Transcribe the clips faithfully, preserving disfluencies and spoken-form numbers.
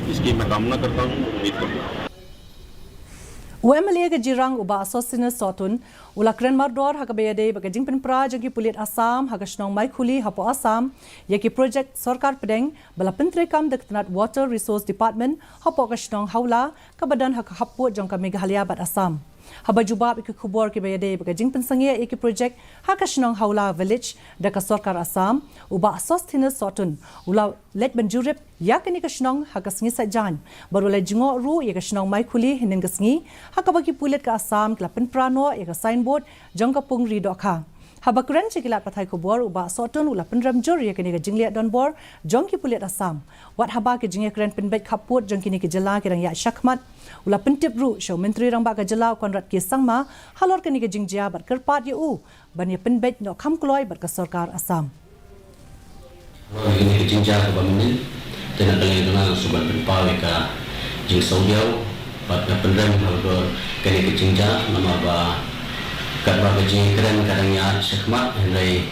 इसकी मैं कामना करता हूँ, उम्मीद करता हूँ। U MLA ka Jirang u Bah Sosthenes Sohtun u la kren mardor ha kaba ïadei bad ka jingpynpra jong ki pulit Assam ha ka shnong Maikhuli hapoh Assam ïa ki projek sorkar pdeng ba la pyntreikam da ka tnat Water Resource Department hapoh ka shnong Hawla kaba don ha ka khappud jong ka Meghalaya bad Assam. Haba jubab ïa ki khubor kiba ïadei bad ka jingpynsangeh ïa ki projek ha ka shnong Hawla Village da ka sorkar Assam, u Bah Sosthenes Sohtun u la leit ban jurip ïa kane ka shnong ha ka sngi Saitjaiñ bad u la jngoh ruh ïa ka shnong Maikhuli hynnin ka sngi ha kaba ki pulit ka Assam ki la pynpra noh ïa ka signboard jong ka pung ri dohkha. Haba kren sha ki lad pathai khubor u Bah Sohtun u la pynrem jur ïa kane ka jingleh donbor jong ki pulit Assam. Wat haba ki jingïakren pynbeit khappud jong kine ki jylla ki dang ïaid shakhmat, u la pyntip ruh sha u Myntri Rangbah ka jylla u Conrad K Sangma halor kane ka jingjia bad kyrpad ïa u ban ïa pynbeit noh kham kloi bad ka sorkar Assam. Halor kane ka jingjia kaba mynnin, te na ka liang jong nga nga shu ban pynpaw ïa ka jingsngewdiaw bad ka pynrem halor kane ka jingjia namar ba katba ka jingkren ka dang ïaid shakhmat, hynrei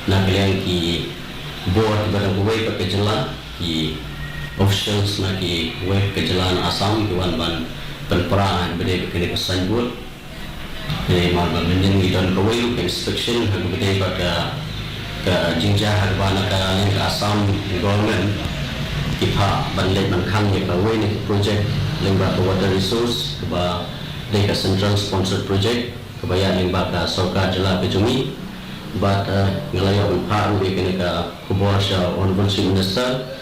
na ka liang ki bor kiba dang kawei pat ka jylla, ki officials na kiwei ka jylla na Assam ki wan ban pynpra ba dei kane ka signboard. Te mar ba mynnin ngi don kawei ruh ka inspection ha kaba dei bad ka, ka jingjia ha kaba na ka liang ka Assam government ki phah ban leit ban khang ïa kawei na ki project lyngba ka water resource kaba dei ka central sponsored project kaba ïaid lyngba ka sorkar jylla ka jong ngi. Bad eh, nga la ïoh ban phah ruh ïa kane ka khubor sha Honorable Chief Minister.